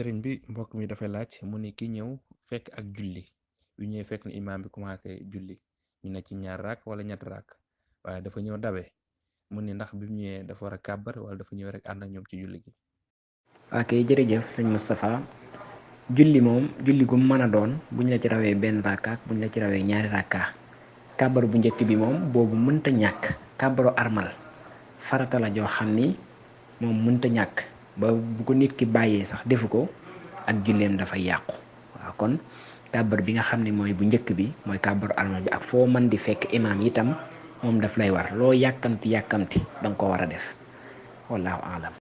sëriñ bi mbokk mi dafay laaj mu ni ki ñëw fekk ak julli yu ñëwee fekk na imaam bi commencé julli ñu ne ci ñaar raak wala ñett raak waaye dafa ñëw dabe mu ni ndax bi mu ñëwee dafa war a kàbbar wala dafa ñëw rek ànd ak ñoom ci julli gi. ok jërëjëf sëñ Moustapha julli moom julli gu mën a doon buñ la ci rawee benn rakka buñ la ci rawee ñaari rakka kàbbar bu njëkk bi moom boobu mënta ñàkk kàbbaru armal farata la joo xam ni moom mënta ñàkk ba bu ko nit ki bàyyee sax defu ko ak julleem dafay yàqu waaw kon kàbbar bi nga xam ne mooy bu njëkk bi mooy kàbbaru armal bi ak foo mën di fekk imaam itam moom daf lay war loo yàkkamti danga ko war a def wallahu alam.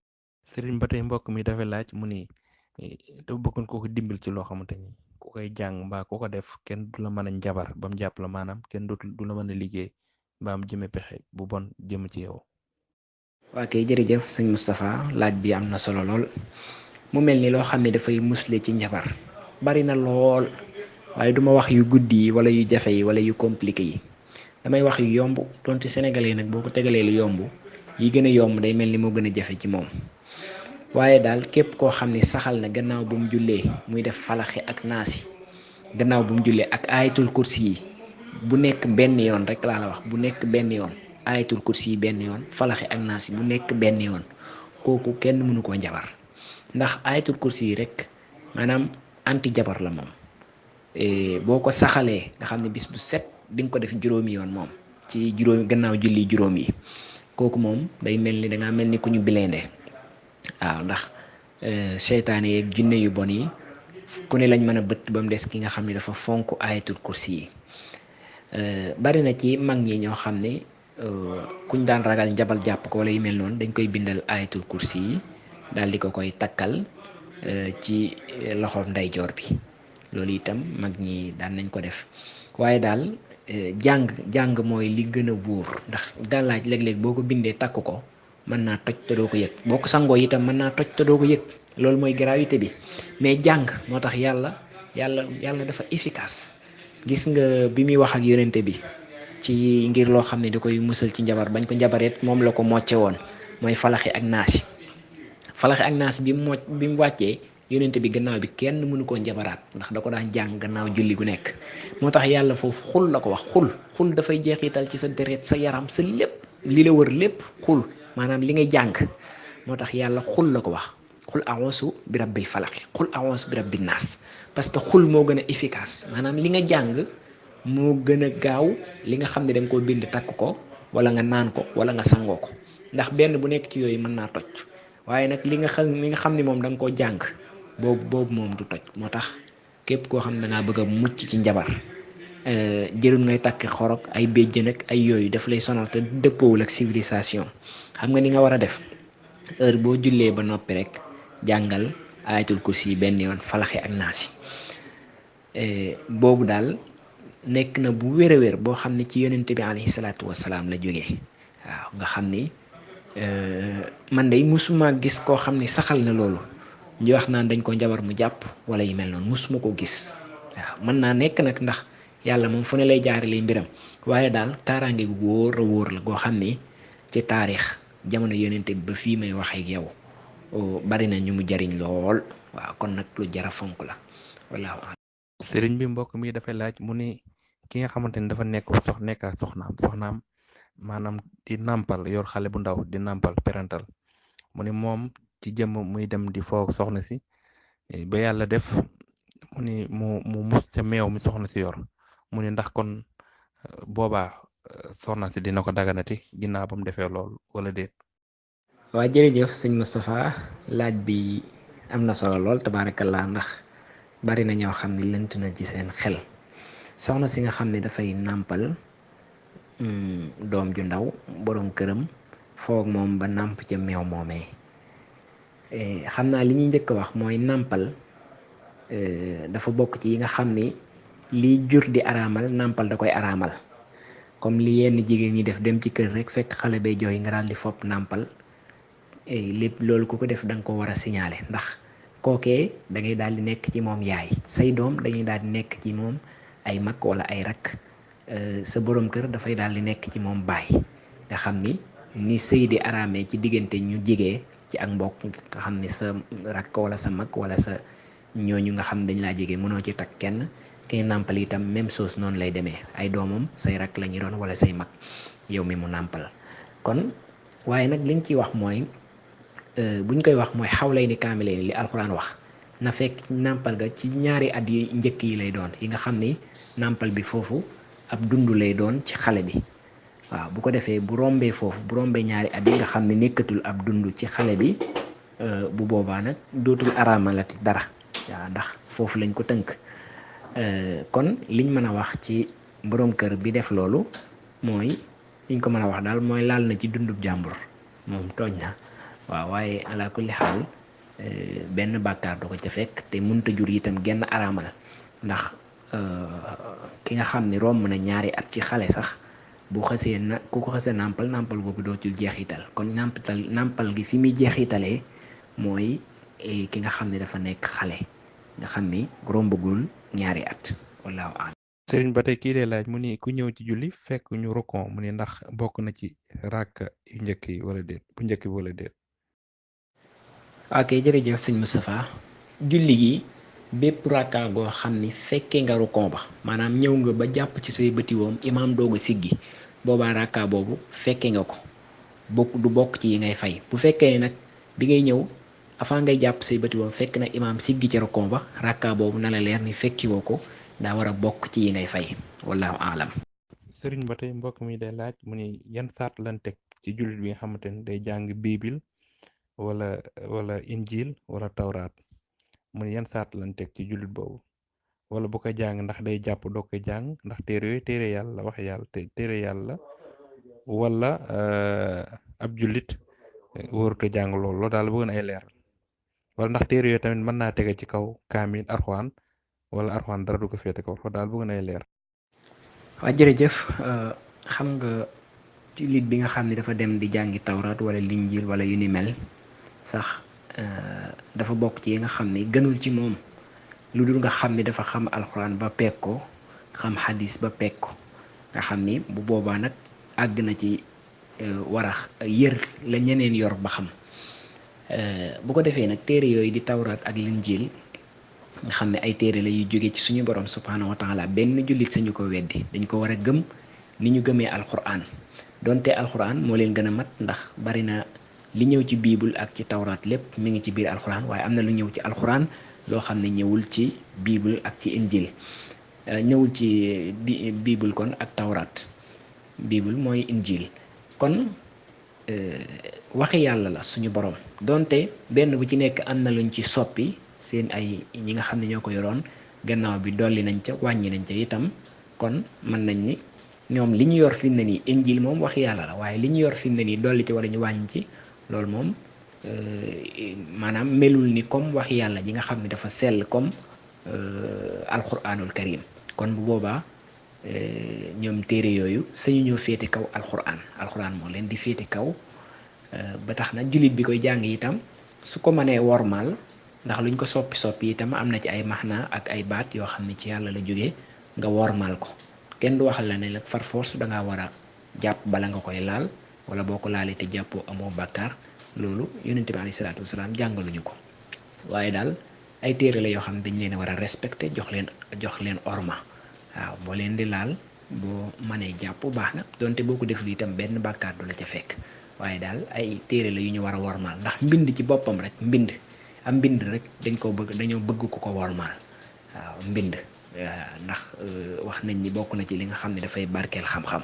sëriñ ba tey mbokk mi dafay laaj mu ni dafa bëggoon ko dimbil ci loo xamante ni ku koy jàng mbaa ku ko def kenn du la mën a njabar ba mu jàpp la maanaam kenn du la mën a liggéey mbaa mu jëme pexe bu bon jëm ci yow. waa kay jërëjëf sëñ Moustapha laaj bi am na solo lool mu mel ni loo xam ne dafay musle ci njabar bari na lool waaye duma wax yu guddi yi wala yu jafe yi wala yu compliqué yi damay wax yu yomb tontu sénégalais nag boo ko tegalee lu yomb yi gën a yomb day mel ni moo gën a jafe ci moom waaye daal képp koo xam ne saxal na gannaaw bu mu jullee muy def falaxe ak naasi gannaaw bu mu jullee ak ayatul kursi yi bu nekk benn yoon rek laa la wax bu nekk benn yoon ayatul kursi yi benn yoon falaxe ak naasi bu nekk benn yoon kooku kenn mënu koo njabar ndax ayatul kursi yi rek maanaam anti jabar la moom boo ko saxalee nga xam ne bis bu set di nga ko def juróomi yoon moom ci juróomi gannaaw julli juróom yi kooku moom day mel ni dangaa mel ni ku ñu bileende waaw ndax seytaane yeeg jinne yu bon yi ku ne lañ mën a bëtt ba mu des ki nga xam ne dafa fonk ayatul kursi yi bari na ci mag ñi ñoo xam ne kuñ daan ragal njabal jàpp ko wala yu mel noonu dañ koy bindal ayatul kursi yi daal di ko koy takkal ci loxo ndeyjoor bi loolu itam mag ñi daan nañ ko def waaye daal jàng mooy li gën a wóor ndax gàllaaj léeg-léeg boo ko bindee takk ko mën naa toj te doo ko yëg boo ko sangoo itam mën naa toj te doo ko yëg loolu mooy gravité bi mais jàng moo tax yàlla dafa efficace gis nga bi muy wax ak yonente bi ci ngir loo xam ne da koy musal ci njabar bañ ko njabareet moom la ko mocce woon mooy falaxi ak naasi bi mu wàccee yonente bi gannaaw bi kenn mënu koo njabaraat ndax da ko daan jàng gannaaw julli gu nekk moo tax yàlla foofu xul la ko wax xul dafay jeexital ci sa deret sa yaram sa lépp li la wër lépp xul maanaam li ngay jàng moo tax yàlla xul la ko wax xul a'uuzu bi rabbil falaq xul a'uuzu bi rabbin naas parce que xul moo gën a efficace maanaam li nga jàng moo gën a gaaw li nga xam ne da nga koo bind takk ko wala nga naan ko wala nga sangoo ko ndax benn bu nekk ci yooyu mën naa toj waaye nag li nga xam ne moom da nga koo jàng boobu moom du toj moo tax képp koo xam ne da ngaa bëgg a mucc ci njabar jërul ngay takk xorog ay béjjën ak ay yooyu daf lay sonal te dëppoowul ak civilisation xam nga ni nga war a def heure boo jullee ba noppi rek jàngal ayatul kursi yi benn yoon falaxe ak naasi boobu daal nekk na bu wér a wér boo xam ne ci yonente bi alayhi salaatu wasalaam la jógee waaw nga xam ni man day musuma gis koo xam ne saxal na loolu ñu wax naan dañ ko njabar mu jàpp wala yu mel noonu musuma ko gis waaw mën naa nekk nag ndax yàlla moom fu ne lay jaarale mbiram waaye daal kaaraange gu wóor a wóor la goo xam ni ci taarix jamono yonente bi ba fii may waxee ak yow bari na ñu mu jariñ lool waaw kon nag lu jara fonk la wallaahu a'lam. sëriñ bi mbokk mi dafay laaj mu ni ki nga xamante ni dafa nekk soxnaam maanaam di nàmpal yor xale bu ndaw di nàmpal parental mu ni moom ci jëmm muy dem di foog soxna si ba yàlla def mu ni mu mus ca meew mi soxna si yor mu ni ndax kon boobaa soxna si dina ko daganati ginnaaw ba mu defee lool wala déet. waa jërëjëf sëñ Moustapha laaj bi am na solo lool tabaarakallaa ndax bari na ñoo xam ne lënt na ci seen xel soxna si nga xam ne dafay nàmpal doom ju ndaw boroom këram foog moom ba nàmp ca meew moomee xam naa li ñuy njëkk a wax mooy nàmpal dafa bokk ci yi nga xam ni liy jur di araamal nàmpal da koy araamal comme li yenn jigéen ñi def dem ci kër rek fekk xale bay jooy nga daal di fopp nàmpal lépp loolu ku ko def da nga ko war a signaler ndax kookee da ngay daal di nekk ci moom yaay say doom dañuy daal di nekk ci moom ay mag wala ay rakk sa borom kër dafay daal di nekk ci moom baay nga xam ni ni sëy di araamee ci diggante ñu jigee ci ak mbokk nga xam ne sa rakk wala sa mag wala sa ñooñu nga xam dañ laa jege mënoo ci takk kenn ki nàmpal itam même chose noonu lay demee ay doomam say rakk la ñu doon wala say mag yow mi mu nàmpal kon waaye nag liñ ciy wax mooy buñ koy wax mooy xawlay ni kaamilay ni li alxuraan wax na fekk nàmpal ga ci ñaari at yi njëkk yi lay doon yi nga xam ni nàmpal bi foofu ab dund lay doon ci xale bi waaw bu ko defee bu rombee foofu bu rombee ñaari at yi nga xam ne nekkatul ab dund ci xale bi bu boobaa nag dootul araamalati dara waaw ndax foofu lañ ko tënk kon liñ mën a wax ci boroom kër bi def loolu mooy liñ ko mën a wax daal mooy laal na ci dundub jàmbur moom tooñ na waaw waaye ala kulli xaal benn bàkkaar du ko ca fekk te mënta jur itam genn araamal ndax ki nga xam ne romb na ñaari at ci xale sax bu xasee na ku ko xasee nàmpal boobu dootul jeexital kon nàmpal gi fi muy jeexitalee mooy ki nga xam ne dafa nekk xale nga xam ni rombagul ñaari at wallaahu a'lam. sëriñ ba tey kii dee laaj mu ni ku ñëw ci julli fekk ñu rukon mu ni ndax bokk na ci ràkk yu njëkk yi wala déet bu njëkk bi wala déet. ok jërëjëf sëñ Moustapha julli gi bépp rakka goo xam ni fekkee nga rukon ba maanaam ñëw nga ba jàpp ci say bëtiwoom imaam doogu siggi boobaa rakka boobu fekkee nga ko du bokk ci yi ngay fay bu fekkee ni nag bi ngay ñëw avant ngay jàpp say bëtiwoom fekk na imaam siggi ci rukon ba rakka boobu na la leer ni fekkiwoo ko daa war a bokk ci yi ngay fay wallaahu aalam. sëriñ ba tey mbokk mi day laaj mu ni yan saat lan teg ci jullit bi nga xamante ni day jàng biibil wala injil wala tawraat mu ni yan saat lan teg ci jullit boobu wala bu ko jàng ndax day jàpp doo ko jàng ndax téere yooyu téere yàlla wax yàlla téere yàlla wala ab jullit warut a jàng loolu daal bëgg na ay leeral wala ndax téere yooyu tamit mën naa tege ci kaw kaamil arxuaan wala arxuaan dara du ko féete kaw loolu daal bëgg na ay leer. waaw jërëjëf xam nga jullit bi nga xam ne dafa dem di jàngi tawraat wala linjil wala yu ni mel sax dafa bokk ci yi nga xam ne gënul ci moom lu dul nga xam ni dafa xam alxuraan ba peeg ko xam xadis ba peeg ko nga xam ni bu boobaa nag àgg na ci war a yër la ñeneen yor ba xam bu ko defee nag téere yooyu di tawraat ak linjil nga xam ne ay téere la yuy jóge ci suñu borom subhaanahu wa taala benn jullit sañu ko weddi dañ ko war a gëm ni ñu gëmee alxuraan donte alxuraan moo leen gën a mat ndax bari na li ñëw ci biibul ak ci tawraat lépp mi ngi ci biir alxuraan waaye am na lu ñëw ci alxuraan loo xam ne ñëwul ci biibul ak ci injil ñëwul ci biibul kon ak tawraat biibul mooy injil kon waxi yàlla la suñu borom donte benn bu ci nekk am na luñ ci soppi seen ay ñi nga xam ne ñoo ko yoroon gannaaw bi dolli nañ ca wàññi nañ ca itam kon mën nañ ni ñoom li ñu yor fi mu ne nii injil moom waxi yàlla la waaye li ñu yor fi mu ne nii dolli ci wala ñu wàññi ci loolu moom maanaam melul ni comme waxi yàlla ji nga xam ne dafa sell comme alquranul karim kon bu boobaa ñoom téere yooyu sañu ñoo féete kaw alquran moo leen di féete kaw ba tax na jullit bi koy jàng itam su ko mënee wormaal ndax luñ ko soppi itam am na ci ay maxna ak ay baat yoo xam ne ci yàlla la jógee nga wormaal ko kenn du waxal la ne nag far force dangaa war a jàpp bala nga koy laal wala boo ko laalee te jàppoo amoo bàkkaar loolu yonente bi alayhi salaatu wasalaam jàngaluñu ko waaye daal ay téere la yoo xam ne dañ leen a war a respecté jox leen orma waaw boo leen di laal boo mënee jàpp baax na donte boo ko deful itam benn bàkkaar du la ca fekk waaye daal ay téere la yu ñu war a wormaal ndax mbind ci boppam rek am mbind rek dañoo bëgg ko ko wormaal waaw mbind ndax wax nañ ni bokk na ci li nga xam ne dafay barkeel xam-xam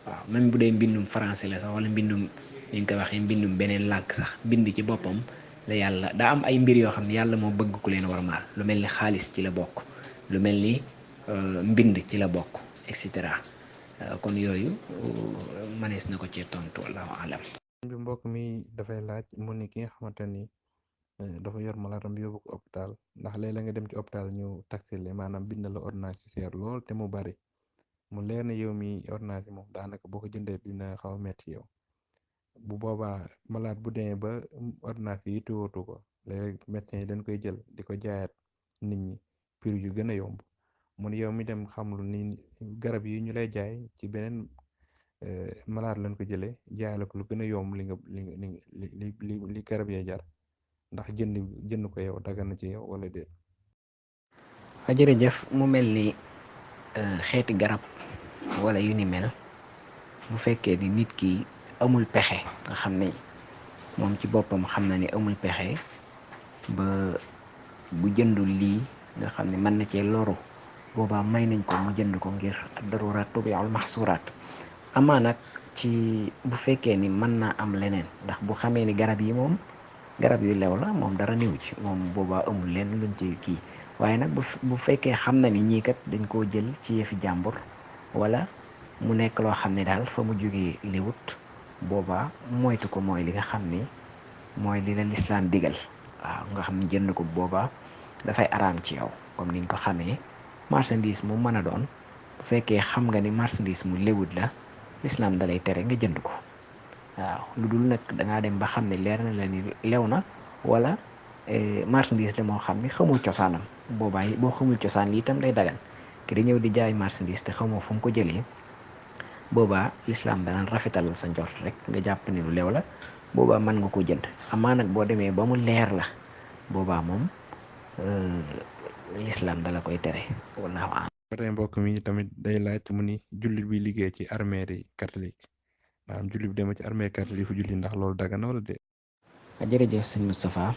waaw même bu dee mbindum français la sax wala mbindum li ñu koy waxee mbindum beneen làkk sax mbind ci boppam la yàlla daa am ay mbir yoo xam ne yàlla moo bëgg ku leen wormaal lu mel ni xaalis ci la bokk lu mel ni mbind ci la bokk et cetera kon yooyu mënees na ko ci tontu wallahu alam. bi mbokk mi dafay laaj mu ni ki nga xamante ni dafa yor malaatam yóbbu ko hôpital ndax léeg-léeg nga dem ci hôpital ñu taxile maanaam bind la ordonnance ci seer lool te mu bari mu leer na yow mi ordonnance yi moom daanaka boo ko jëndee dina xaw a metti yow bu boobaa malaat bu demee ba ordonnance yi tuwatu ko léeg médecin yi dañ koy jël di ko jaayaat nit ñi prix yu gën a yomb mun yow mi dem xamlu ni garab yi ñu lay jaay ci beneen malaat lañ ko jëlee jaay la ko lu gën a yomb li garab yee jar ndax jënd ko yow dagan na ci yow wala déet. jërëjëf mu mel ni xeeti garab wala yu ni mel bu fekkee ni nit ki amul pexe nga xam ne moom ci boppam xam na ni amul pexe ba bu jëndul lii nga xam ne mën na cee loru boobaa may nañ ko mu jënd ko ngir daruraat tubiul maxsuraat amaa nag ci bu fekkee ni mën naa am leneen ndax bu xamee ni garab yi moom garab yu lew la moom dara niwu ci moom boobaa amul leen luñ ci kii waaye nag bu fekkee xam na ni ñii kat dañ koo jël ci yëfi jàmbur wala mu nekk loo xam ne daal fa mu jógee liwut boobaa moytu ko mooy li nga xam ni mooy li la lislaam digal waaw nga xam ne jënd ko boobaa dafay araam ci yow comme niñ ko xamee marchandise mu mën a doon bu fekkee xam nga ni marchandise mu lewut la lislaam dalay tere nga jënd ko waaw lu dul nag dangaa dem ba xam ne leer na la ni lew na wala marchandise la moo xam ne xamul cosaanam boobaa boo xamul cosaan li itam day dagan ki di ñëw di jaay marchandise te xamoo fu mu ko jëlee boobaa lislaam danaan rafetalal sa njort rek nga jàpp ni lu lew la boobaa mën nga ko jënd amaa nag boo demee ba mu leer la boobaa moom lislaam dala koy tere wallaahu a'lam. ba tey mbokk mi tamit day laaj mu ni jullit bi liggéey ci armeeri catholique maanaam jullit bi demee ci armeeri catholique fu julli ndax loolu dagan na wala déet. jërëjëf sëñ Moustapha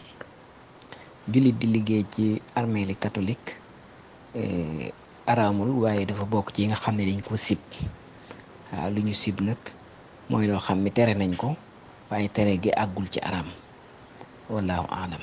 jullit di liggéey ci armeeli catholique araamul waaye dafa bokk ci yi nga xam ne dañ ko sib waaw lu ñu sib nag mooy loo xam ne tere nañ ko waaye tere gi àggul ci araam wallaahu a'lam.